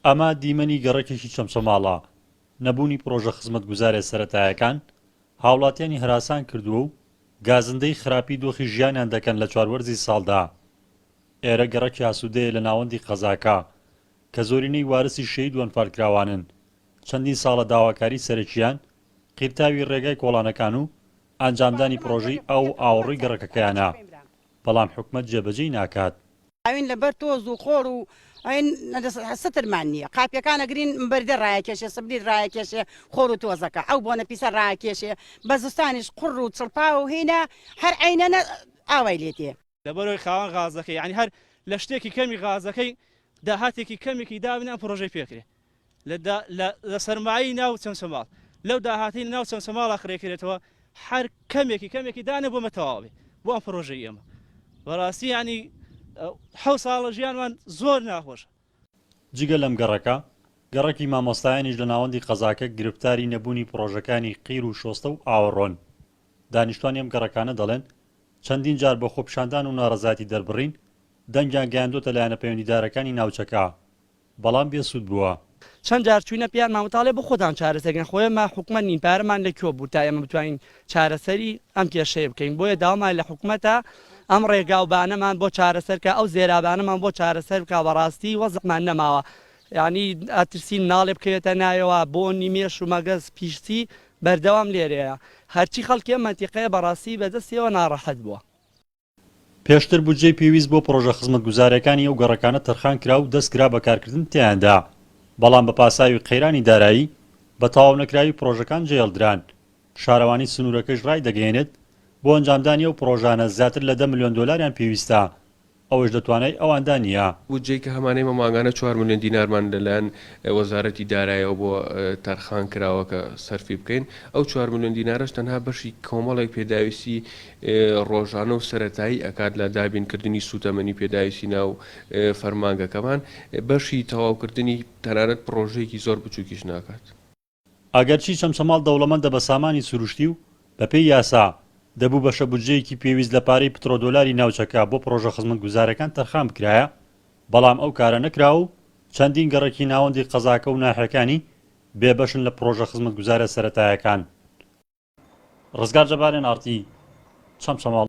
ئەمە دیمەنی گەڕەکێکی چەمچەماڵە، نەبوونی پڕۆژە خزمەتگوزارە سەرەتایەکان هاوڵاتیانی هەراسان کردووە و گازندەی خراپی دۆخی ژیانیان دەکەن لە چواروەرزی ساڵدا. ئێرە گەڕەکی ئاسوودەیە لە ناوەندی قەزاکە کە زۆرینەی وارسی شەهید و ئەنفالکراوانن، چەندین ساڵە داواکاری سەرەکییان قیرتاوی ڕێگای کۆڵانەکان و ئەنجامدانی پڕۆژەی ئاو و ئاوەڕۆی گەڕەکەکەیانە، بەڵام حکومەت جێبەجێی ناکات. ئەوین لەبەر تۆز و خۆڵ و ئەوین سترمان نییە قاپیەکان ئەگرین بەردە ڕایەکێشێ سبلیت ڕایەکێشێ خۆڵ و تۆزەکە ئەو بۆنە پیسە ڕاکێشێ بە زستانیش قوڕ و چڵپاو و هینە هەر عەینەنە ئاوای لێ دێ. لەبەرئەوەی خاوەن غازەکەی یانی هەر لە شتێکی کەمی غازەکەی داهاتێکی کەمێکی دابنێ ئەم پڕۆژەی پێکرێ لە دا لە لە سەرمایەی ناو چەمچەماڵ لەو داهاتەی لە ناو چەمچەماڵا خرێکرێتەوە هەر کەمێکی کەمێکی دانێ بۆمە تەواو بێ بۆ ئەم پڕۆژەی ئێمە بەڕاستی یانی حەو ساڵە ژیانمان زۆر ناخۆشە. جگە لەم گەڕەکە، گەڕەکی مامۆستایانیش لە ناوەندی قەزاکە گرفتاری نەبوونی پڕۆژەکانی قیر و شۆستە و ئاوەڕۆن. دانیشتوانی ئەم گەڕەکانە دەڵێن، چەندین جار بە خۆپیشاندان و ناڕەزایەتی دەربڕین دەنگیان گەیاندۆتە لایەنە پەیوەندیدارەکانی ناوچەکە، بەڵام بێ سوود بووە. چەند جار چوینە پێیانمان وت ئەڵێ بۆ خۆتان چارەسەر کەن خۆ ئێمە حکومەت نین پارەمان لە کوێ بوو تا ئێمە بتوانین چارەسەری ئەم کێشەیە بکەین بۆیە داوامان لە حکومەتە ئەم ڕێگاوبانەمان بۆ چارەسەر کە ئەو زێرابانەمان بۆ چارەسەر بکا بەڕاستی وەزعمان نەماوە یانی ئەترسین مناڵێ بکەوێتە ناوێوە بۆنی مێش و مەگەز پیسی بەردەوام لێرەیە هەرچی خەڵکی ئەم مەنتیقەیە بەڕاستی بەدەستیەوە ناڕەحەت بووە. پێشتر بودجەی پێویست بۆ پڕۆژە خزمەتگوزارییەکانی ئەو گەڕەکانە تەرخان کرا و دەستکرا بە کارکردن تیایاندا، بەڵام بە پاساوی قەیرانی دارایی، بە تەواونەکراوی پڕۆژەکان جێهێڵدران. شارەوانی سنوورەکەش ڕایدەگەیەنێت، بۆ ئەنجامدانی ئەو پڕۆژانە زیاتر لە دە ملیۆن دۆلاریان پێویستە، ئەوەش لە توانای ئەواندا نییە. بودجەی کە هەمانە ئێمە مانگانە چوار ملیۆن دینارمان لەلایەن وەزارەتی دارایەوە بۆ تەرخان کراوە کە سەرفی بکەین، ئەو چوار ملیۆن دینارەش تەنها بەشی کۆمەڵێک پێداویستی ڕۆژانە و سەرەتایی ئەکات لە دابینکردنی سووتەمەنی پێداویستی ناو فەرمانگەکەمان، بەشی تەواوکردنی تەنانەت پڕۆژەیەکی زۆر بچووکیش ناکات. ئەگەرچی چەمچەماڵ دەوڵەمەندە بە سامانی سروشتی و بەپێی یاسا، دەبوو بەشە بودجەیەکی پێویست لە پارەی پترۆدۆلاری ناوچەکە بۆ پڕۆژە خزمەتگوزارەکان تەرخان بکرایە، بەڵام ئەو کارە نەکرا و چەندین گەڕەکی ناوەندی قەزاکە و ناحیەکانی بێبەشن لە پڕۆژە خزمەتگوزارە سەرەتایەکان. ڕزگار جەبار، ئێن ئاڕ تی، چەمچەماڵ.